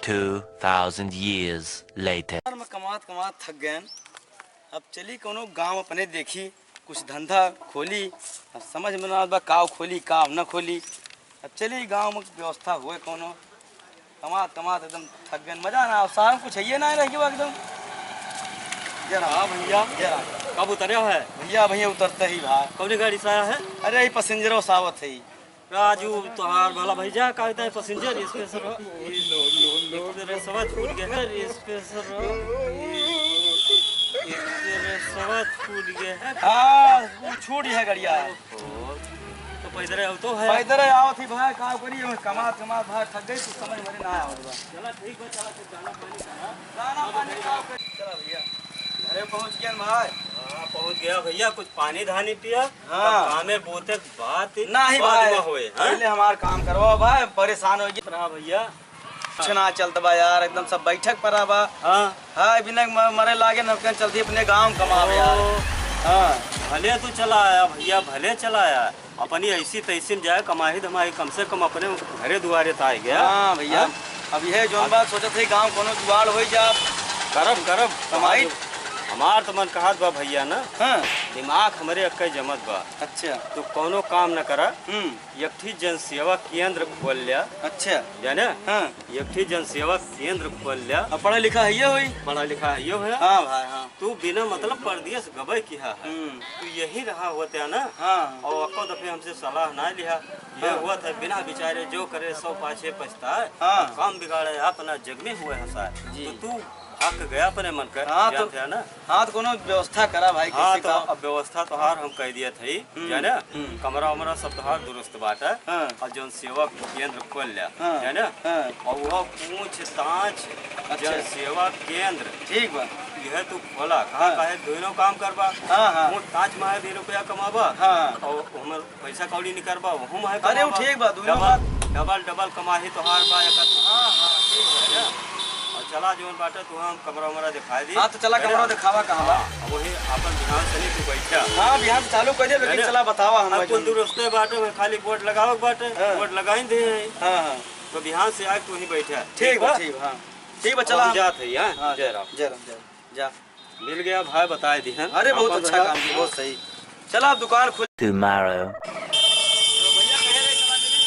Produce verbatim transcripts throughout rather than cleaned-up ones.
Two thousand years later. यार, मैं कमात कमात थक गयन। अब चली कौनो गाँव अपने देखी, कुछ धंधा खोली। अब समझ में ना आवत बा काव खोली, काव न खोली। अब चली गाँव में व्यवस्था हुए कौनो। कमात कमात एकदम थक गयन, मजा ना आव। साहब कुछ है ना रह गया एकदम। जरा हाँ भैया। जरा। कब उतरे है? भैया, भैया उतरते ही भाई। कौन गाड़ी से आया है? अरे, ये पैसेंजरों से आवत है। राजू, तोहार भला भैया, का कहते हैं, पैसेंजर स्पेशल हो। एक्सप्रेसवा छूट गया है, स्पेशल हो। एक्सप्रेसवा छूट गया है। हाँ, वो छूट गया गड़िया। ओहो, तो पैदल आओ तो है। पैदल आओ थी भाई, का करी, हम कमात कमात भाई थक गई, कुछ समझ में ना आवत बा। चला ठीक बा, चला फिर दाना पानी करा। दाना पानी का करी? चला भैया, घरे पहुँच गया भाई। हाँ, पहुँच गया भैया, कुछ पानी धानी पिया। हाँ। अब कामे बोते बात ही नहीं बाद भाई, में होए, हाँ? पहले हमार काम करवा भाई, परेशान हो गया। रहा भैया। कुछ ना चलत बा यार, एकदम सब बैठक परा बा। हाँ। हाँ, बिना म-, मरे लागे नौकरी चलती अपने गाँव कमावे यार। ओ। हाँ। भले तू चला आया भैया, भले चला आया। अपनी ऐसी तैसी में जाए कमाई धमाई, कम से कम अपने घरे दुआरे त आए गया। हाँ भैया। हाँ? अब यह जौन बात सोचत है, गाँव कोनो जुगाड़ हो जा। करब, करब। कमाई। हमार तो मन कहत बा भैया ना। हाँ। दिमाग हमरे अक्के जमत बा। अच्छा। तो कोनो काम न करा। हम्म। एक ठी जनसेवा केंद्र खोल ल्या। अच्छा। जाने? हाँ। एक ठी जनसेवा केंद्र खोल ल्या। अब पढ़ा लिखा है ये होई? पढ़ा लिखा है ये होया? हाँ भाई, हाँ। तू बिना मतलब परदेस गबे किहा है। हम्म। तू यही रहा होत्या ना। हाँ। और अक्को दफे हमसे सलाह ना लिहा। ये हाँ। हुआ था बिना विचारे जो करे सो पाछे पछताए। हाँ। काम बिगाड़े अपना जग में हुए हंसाए। जी। तो तू भाग गया अपने मन कर, हाँ, तो जानते हैं ना? हाँ, तो कोनो व्यवस्था करा भाई, हाँ, किसी तो का। अब व्यवस्था तोहार हम कह दिया था ही, हम्म, जाने? हम्म। कमरा वमरा सब तोहार दुरुस्त बात है। हाँ। और जौन सेवा केंद्र खोल लिया, हाँ, जाने? हाँ। और वो पूछताछ अच्छा। जन सेवा केंद्र, ठीक बा। यह तू खोला, कहा हाँ। काहे दोनों काम करबा? हाँ, हाँ। पूछताछ माहे दो रुपया कमाबा, हाँ। और हमर पैसा कौड़ी निकरबा, वहू में है अरे, वो कमाबा। ठीक बा, दोनों डबल, बात। डबल, डबल कमाही तोहार बा, एक हाँ, हाँ, ठीक है ना? और चला, जौन बाटे, तू हम कमरा उमरा दिखाई दी। हाँ, तो चला, है ना? कमरा दिखावा, कहाँ बा? हाँ, अब वही आपन बिहान से नहीं तू बैठा। हाँ, बिहान से चालू कर दे, लेकिन है ना? चला, बतावा हम अब बैठे। कुल दुरुस्ते बाटे, वही खाली बोर्ड लगावे के बाटे, हाँ। बोर्ड लगाई दे। हाँ, हाँ। तो बिहान से आके तू ही बैठा। ठीक बा, बा? ठीक बा, हाँ। ठीक बा, अब चला हम हम। जात है, हाँ? हाँ, जय राम। जय राम, जय राम। जा। मिल गया भाई, बताए दिहन। अरे, बहुत आपन अच्छा रहा। काम किया, बहुत सही। चला, अब दुकान खुल। Tomorrow। भैया, कहे रहे, चला मिली।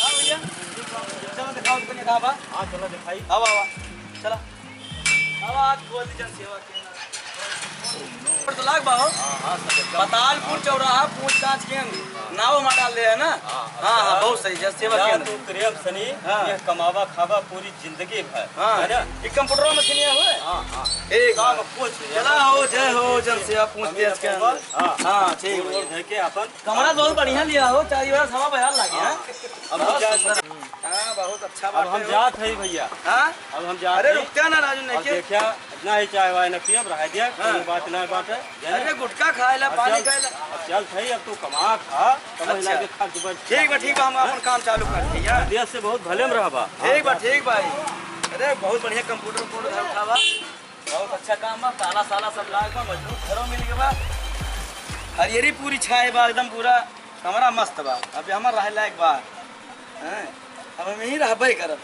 हाँ, भैया। चला, दिखाओ दुकान कहाँ बा? हाँ, चला, दिखाई। आवा, आवा। चला। आवा, आज खोल दी जन सेवा केंद्र। पर तो लाग बा हो। हाँ, हाँ, सब एकदम। पतालपुर चौराहा पूछताछ केंद्र। नाव हमार डाल दे है ना? हाँ, हाँ, हाँ, अच्छा। बहुत सही, जन सेवा जा केंद्र। तू प्रेम सनी, हाँ। ये कमावा खावा पूरी जिंदगी भर, हाँ। है ना? ये कंप्यूटर मशीन ये हुए? हाँ, हाँ। एक काम बार। कुछ नहीं। चला हो, जय हो, जन सेवा पूछ हम देश के अंदर। हाँ। हाँ, ठीक गोड़ है। वोड़ धो के अपन कमरा बहुत बढ़िया लिया हो, चारी ओर हवा बयार लागे, हाँ। हाँ? अब बहुत जा सुंदर। हाँ, बहुत अच्छा अब बात हम है। जात है भैया। हाँ? अब हम जात अरे है। रुकते ना राजू, नहीं अब के? देखिया, इतना ही चाय वाय न पियब, रह दिया, हाँ। कोई बात ना बात है। अरे, गुटखा खाए ला, अब पानी चल, खाए ला। अब चल भाई, अब तू कमा खा, कमा अच्छा। ना के खा, तू बस ठीक बा, ठीक बा, हम हाँ? अपन काम चालू कर दिया। देश से बहुत भले में रहबा। ठीक बा, ठीक बा। अरे, बहुत बढ़िया कंप्यूटर उप्यूटर धर उठावा। बहुत अच्छा काम बा, ताला साला सब लाग बा, मजबूत घरो मिल गए बा। हरियरी पूरी छाए बा, एकदम पूरा कमरा मस्त बा। अब हमार रहे लायक बा। हैं? अब हम यहीं रहबे करब।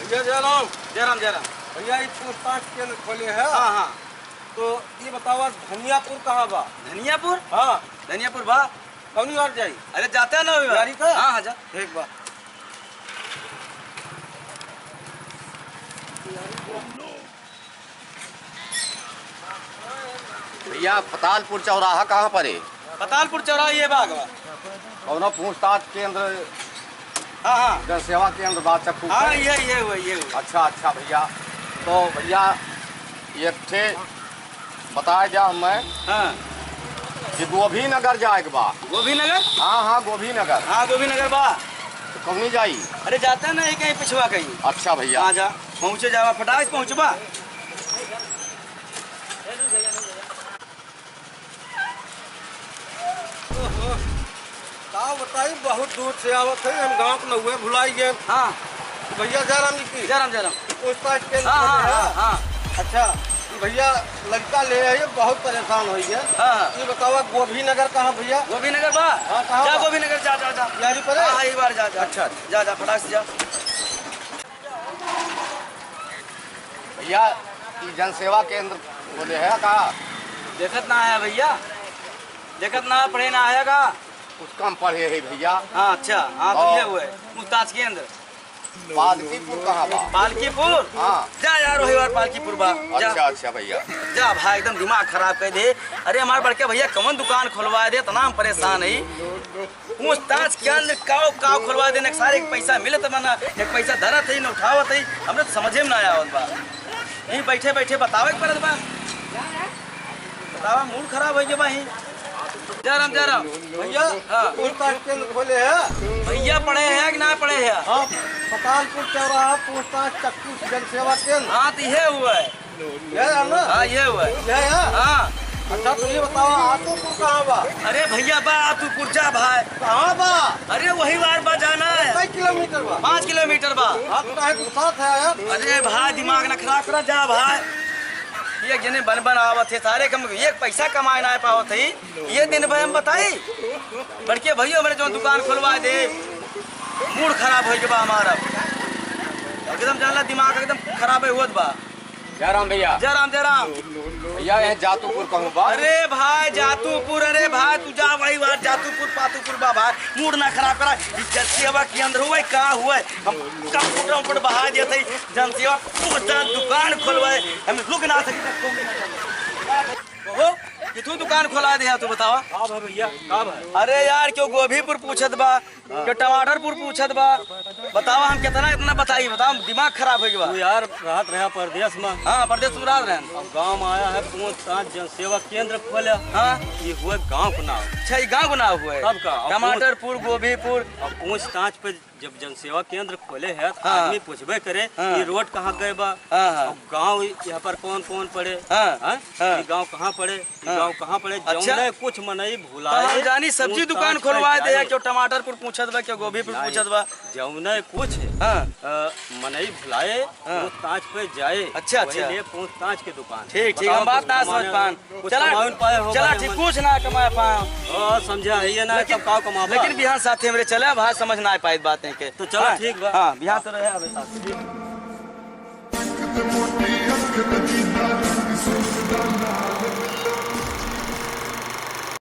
भैया जय राम। जय राम, जय राम। भैया, ई पूछताछ केंद्र खोले है। हाँ, हाँ। तो ये बताओ, आज धनियापुर कहाँ बा? धनियापुर? हाँ। धनियापुर बा। कौनी ओर जाई? अरे, जाते ना हुई बा। गाड़ी का? हाँ, हाँ, जा। ठीक बा। भैया, पतालपुर चौराहा कहाँ पर है? पतालपुर चौराहा ये बाग बा। कौनो पूछताछ केंद्र, हाँ, हाँ। जन सेवा केंद्र बा चक्कू हाँ, पर? ये, ये हुआ, ये हुआ। अच्छा, अच्छा भैया। तो भैया, एक ठे बताए जा हमें हाँ। कि गोभी नगर जाए के बा। गोभी नगर? हाँ, हाँ, गोभी नगर। हाँ, गोभी नगर बा। तो कौनी जाई? अरे, जाता ना, ये कहीं पिछवा कहीं। अच्छा भैया। हाँ, जा। पहुँचे जावा, फटाक से पहुँचबा। हाँ, बताई, बहुत दूर से आवत है, हम गाँव के नउवे भुलाई गए। हाँ। भैया, जय राम जी की। जय राम, जय राम। पूछताछ के हाँ, हाँ, लिए है। हाँ, हाँ। अच्छा, भैया, लड़का ले आइए, बहुत परेशान हो गए। हाँ, हाँ। ये बतावा, गोभी नगर कहाँ भैया? गोभी नगर बा? हाँ, कहाँ जा बा? गोभी नगर जा, जा, जा। यही पर है? हाँ, हाँ, एक बार जा, जा। अच्छा, अच्छा। जा, जा, फटाक से जा। भैया, ई जनसेवा केंद्र बोले है का? देखत ना है भैया, देखत ना है, पढ़े ना है का? कुछ कम पढ़े है भैया। हाँ, अच्छा, हाँ, तो और ये हुए, पूछताछ केंद्र। पालकीपुर कहाँ बा? पालकीपुर? हाँ। जा यार, वही बार पालकीपुर बा। जा। अच्छा, अच्छा भैया। जा भाई, एकदम दिमाग खराब कर दे। अरे, हमार बड़के भैया कौन दुकान खोलवा दे, इतना हम परेशान है। पूछताछ केंद्र काव, काव खोलवा देने, सारे एक पैसा मिलत बना, एक पैसा धरत है, न उठावत है, हमरे तो समझे में ना आवत बा। यहीं बैठे बैठे बतावे के पड़त बा। बतावा, मूड खराब हो गया बा ही। जय राम, जय राम। भैया, हाँ। पूछताछ केंद्र खोले है। भैया पढ़े हैं कि ना पढ़े हैं? हाँ, पतालपुर चौराहा पूछताछ चक्की जनसेवा केंद्र। हाँ, तो ये हुआ है। ये है ना? हाँ, ये हुआ है। ये है? हाँ। अच्छा, तो ये बताओ, आतुपुर कहाँ बा? अरे भैया, बा आतुपुर, जा भाई। कहाँ बा? अरे वही बार बा, जाना है। कै किलोमीटर बा? पाँच किलोमीटर बा। हाँ, तो काहे गुस्सात है यार? अरे भाई, दिमाग ना खराब करा, जा भाई। ये जने बन बन आवत है, सारे कम, एक पैसा कमाए ना पावत है। ये दिन भर हम बताई, बड़के भैया हमरे जौन दुकान खोलवा दे, मूड खराब हो गया बा हमारा। एकदम जानला दिमाग एकदम खराब है होत बा। जय राम भैया। जय राम, जय राम। भैया, ये जातूपुर कहूँ बा? अरे भाई, जातूपुर, अरे भाई, तू जा वही बार जातूपुर, पातूपुर बा भाई, मूड ना खराब करा। ई जनसेवा केंद्र हुए, का हुए? हम कंप्यूटर पर बहा देते, जनसेवा पूछताछ दुकान खोलवाए, हम रुक ना सकी। ओहो, कि तू दुकान खोला दे, तू बतावा। का भा भैया, का भा? अरे यार, क्यों गोभीपुर पूछत बा, क्यों टमाटरपुर पूछत बा? बतावा, हम कितना, इतना बताई, बतावा, दिमाग खराब हो गया बा। तू यार, रहत रहा परदेस में। हाँ, परदेस में रहत रहन। अब गाँव में आया है, पूछताछ जनसेवा केंद्र खोले। हाँ। ये हुए गाँव का नाम। अच्छा, ये गाँव का नाम हुए। तब का? अब टमाटरपुर, गोभीपुर। अब पूछताछ पे जब जनसेवा केंद्र खोले है, तो हाँ। आदमी पूछबे करे हाँ। कि रोड कहाँ गए बा? हाँ, हाँ। अब गाँव यहाँ पर कौन कौन पड़े? हाँ, हाँ? हाँ। ये गाँव कहाँ पड़े? ये हाँ। गाँव कहाँ पड़े? अच्छा। जौने कुछ मनई तो भुलाए, हम जानी सब्जी पूछताछ दुकान पे खोलवाए दे, जाए। क्यों टमाटरपुर पूछत बा, क्यों गोभीपुर नहीं। पूछत बा? जौने कुछ हाँ। अ, मनई भुलाए, हाँ। पूछताछ पे जाए। अच्छा, वही अच्छा। लिए पूछताछ के दुकान। ठीक, ठीक, बताओ हम बात कुछ ना समझ कमाए पान। कुछ चला, कमाउन पाए हो चला, भाई ठीक, मन। कुछ ना कमाए पाए। ओ, समझा है ये ना, लेकिन, तब का कमाबा? लेकिन बिहान साथे हमरे चले, भाई समझ ना पाए बात नहीं के। तो चला, हाँ, ठीक बा। हाँ, बिहान तो रहे, अबे साथ।